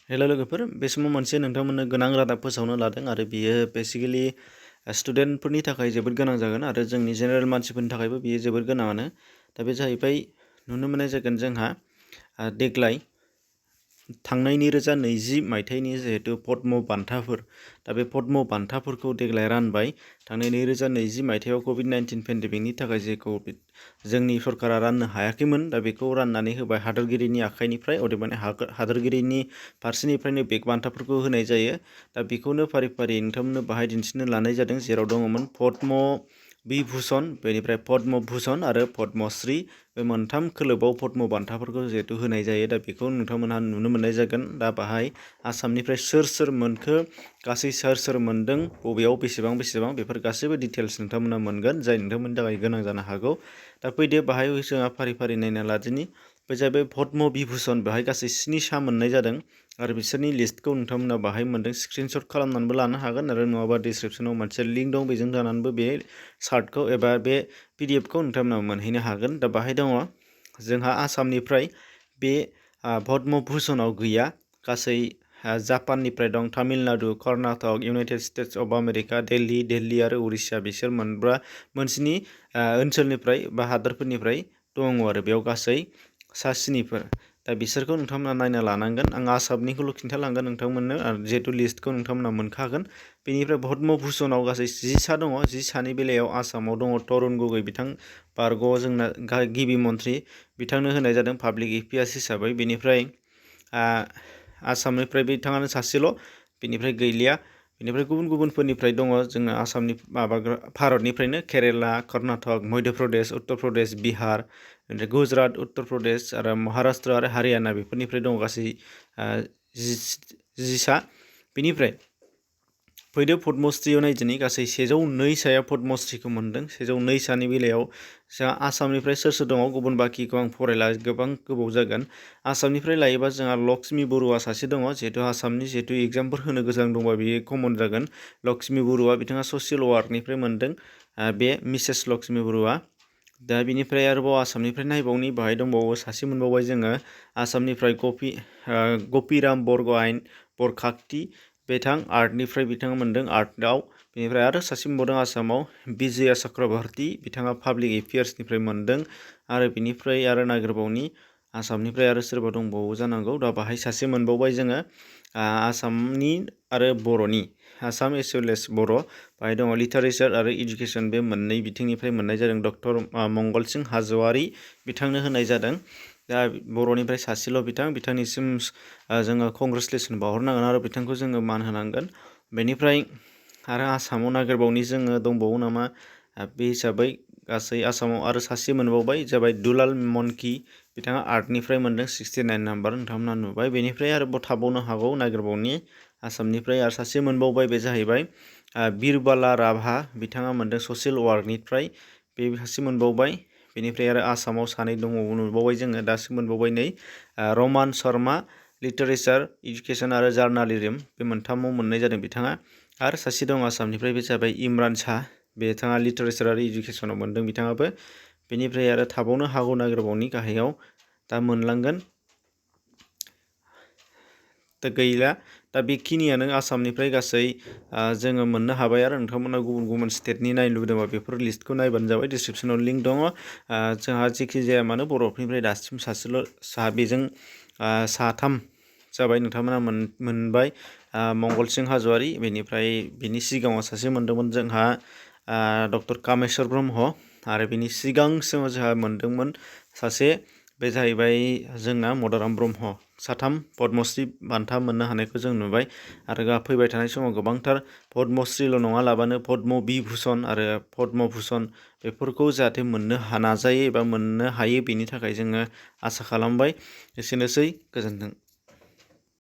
Hello लोगोफोर बे समाव मोनसे नोंथांमोननो गोनां रादाब फोसावनो लादों आरो बियो बेसिकेलि स्टुडेन्टफोरनि थाखाय जोबोद गोनां जागोन आरो जोंनि जेनेरेल मानसिफोरनि थाखायबो बियो जोबोद गोनाङानो। दा बे जाहैबाय नुनो मोननाय जागोन जोंहा देग्लाय थांनाय 2020 मायथाइनि जिहेतु पद्म बान्थाफोर दा बे पद्म बान्थाफोरखौ देग्लाय रानबाय। थांनाय 2020 मायथाइयाव कोविड-19 पेन्डेमिकनि थाखाय जेखौ जोंनि सरकारा राननो हायाखैमोन दा बेखौ राननानै होबाय हादोरगिरिनि आखाइनिफ्राय, अदेबानि हादोरगिरिनि फारसेनिफ्रायनो बे बान्थाफोरखौ होनाय जायो। दा बेखौनो फारि फारि नोंथांमोननो बाहाय दिन्थिनो लानाय जादों, जेराव दङमोन पद्म विभूषण, बेनिफ्राय पद्म भूषण आरो पद्मश्री। बे मोनथाम खोलोबाव पद्म बान्थाफोरखौ जिहेतु होनाय जायो दा बेखौ नोंथांमोनहा नुनो मोननाय जागोन। दा बाहाय आसामनिफ्राय सोर सोर मोनखो, गासै सोर सोर मोनदों, बबेयाव बेसेबां बेसेबां, बेफोर गासैबो डिटेल्स नोंथांमोना मोनगोन, जाय नोंथांमोननि थाखाय गोनां जानो हागौ। दा फैदो बाहाय जोंहा फारि फारि नायना लादिनि। बे जाहैबाय पद्म विभूषण, बेहाय गासै 7 सा मोननाय जादों आरो बिसोरनि लिस्टखौ नोंथांमोना बाहाय मोनदों। स्क्रिनशट खालामनानैबो लानो हागोन आरो नङाबा डिसक्रिप्शनाव मोनसे लिंक दं, बेजों जानानैबो बे चार्टखौ एबा बे PDF खौ नोंथांमोना मोनहैनो हागोन। दा बाहाय दङ जोंहा आसामनिफ्राय बे पद्म भूषणाव गैया, गासै जापाननिफ्राय दं, Tamil Nadu, Karnataka, United states of America, Delhi आरो उरिष्या, बिसोर मोनस्नि ओनसोलनिफ्राय बा हादोरफोरनिफ्राय दङ आरो बेयाव गासै सा 7फोर। दा बिसोरखौ नोंथांमोना नायना लानांगोन। आं आसामनिखौल' खिन्थालांगोन नोंथांमोननो, आरो जिहेतु लिस्टखौ नोंथांमोना मोनखागोन। बेनिफ्राय पद्म भूषणाव गासै 10 सा दङ। 10 सानि बेलायाव आसामाव दङ तरुण गगৈ, बिथां बारग' जोंना गिबि मन्थ्रि, बिथांनो होनाय जादों पाब्लिक एफेयार्स हिसाबै। बेनिफ्राय आसामनिफ्राय बिथाङानो सासेल', बेनिफ्राय गैलिया। बेनिफ्राय गुबुन गुबुनफोरनिफ्राय दङ जोंना आसामनि भारतनिफ्रायनो केरेला, कर्नाटक, मध्य प्रदेश, उत्तर प्रदेश, बिहार, गुजरात, उत्तर प्रदेश आरो महाराष्ट्र आरो हारियाना, बेफोरनिफ्राय दङ गासै 10 सा। बेनिफ्राय फैदो पद्मश्रीयाव नायदिनि। गासै 102 साया पद्मश्रीखौ मोनदों। 102 सानि बेलायाव जोंहा आसामनिफ्राय सोर सोर दङ, गुबुन बाखिखौ आं फरायला, गोबां गोबाव जागोन। आसामनिफ्राय लायोबा जोंहा लक्ष्मी बरुवा सासे दङ, जिहेतु आसामनि जिहेतु एग्जामफोर होनो गोनां दंबा बेयो कमन जागोन। लक्ष्मी बरुवा, बिथाङा ससियेल वार्कनिफ्राय मोनदों, बे मिसेस लक्ष्मी बरुवा। दा बिनिफ्राय आरोबाव आसामनिफ्राय नायबावनि, बाहाय दंबावो सासे मोनबावबाय जोङो आसामनिफ्राय गपिराम बरखाक्ति, बिथां आर्टनिफ्राय बिथाङा मोनदों, आर्टआव। बेनिफ्राय आरो सासे मोनबावदों आसामाव, विजया चक्रबर्ती, बिथाङा पाब्लिक एफेयार्सनिफ्राय मोनदों। आरो बिनिफ्राय आरो नागिरबावनि आसामनिफ्राय आरो सोरबा दंबावो जानांगौ। दा बाहाय सासे मोनबावबाय जोङो आसामनि आरो बर'नि, आसाम एस वेल एस बर'। बाहाय दङ लिटारेचार आरो इडुकेसन, बे मोननै बिथिंनिफ्राय मोननाय जादों। डक्टर मंगलसिं हाज'वारि, बिथांनो होनाय जादों। दा बर'निफ्राय सासेल' बिथांनिसिम जोङो कंग्रेचुलेसन बावहरनांगोन आरो बिथांखौ जोङो मान होनांगोन। बेनिफ्राय आरो आसामाव नागिरबावनि जोङो दंबावो नामा, बे हिसाबै गासै आसामाव आरो सासे मोनबावबाय, जाबाय दुलाल मनकि, बिथाङा आर्टनिफ्राय मोनदों, 69 नाम्बार नोंथांमोना नुबाय। बेनिफ्राय आरोबाव थाबावनो हागौ नागिरबावनि आसामनिफ्राय आरो सासे मोनबावबाय, बे जाहैबाय बिरबाला राभा, बिथाङा मोनदों ससियेल वार्कनिफ्राय, बे सासे मोनबावबाय। बेनिफ्राय आरो आसामाव सानै दंबावो नुबावबाय जोङो, दासो मोनबावबाय नै, रमान शर्मा, लिटारेचार, इडुकेसन आरो जार्नालिज्म, बे मोनथामाव मोननाय जादों बिथाङा। आरो सासे दं आसामनिफ्राय, बे जाबाय इमरान शाह, बिथाङा लिटारेचार आरो इडुकेसनाव मोनदों बिथाङाबो। बेनिफ्राय आरो थाबावनो हागौ नागिरबावनि गाहायाव, दा मोनलांगोन, दा गैला। दा बेखिनियानो आसामनिफ्राय गासै जोङो मोननो हाबाय। आरो नोंथांमोना गुबुन गुबुन स्टेटनि नायनो लुबैदोंबा बेफोर लिस्टखौ नायबानो जाबाय, डिसक्रिप्शनाव लिंक दङ। जोंहा जेखि जाया मानो बर'फोरनिफ्राय दासिम सासेल' बेजों 3 जाबाय नोंथांमोना मोनबाय, मंगलसिं हाज'वारि। बेनिफ्राय बिनि सिगाङाव सासे मोनदोंमोन जोंहा डक्टर कामेस्वर ब्रह्म, आरो बिनि सिगांसिम जोंहा मोनदोंमोन सासे, बे जाहैबाय जोंना मदाराम ब्रह्म। 3 पद्मश्री बान्था मोननो हानायखौ जों नुबाय। आरो फैबाय थानाय समाव गोबांथार पद्मश्रील' नङा लाबानो पद्म विभूषण आरो पद्म भूषण, बेफोरखौ जाहाथे मोननो नाजायो एबा मोननो हायो, बेनि थाखाय जोङो आसा खालामबाय। एसेनोसै, गोजोन्थों।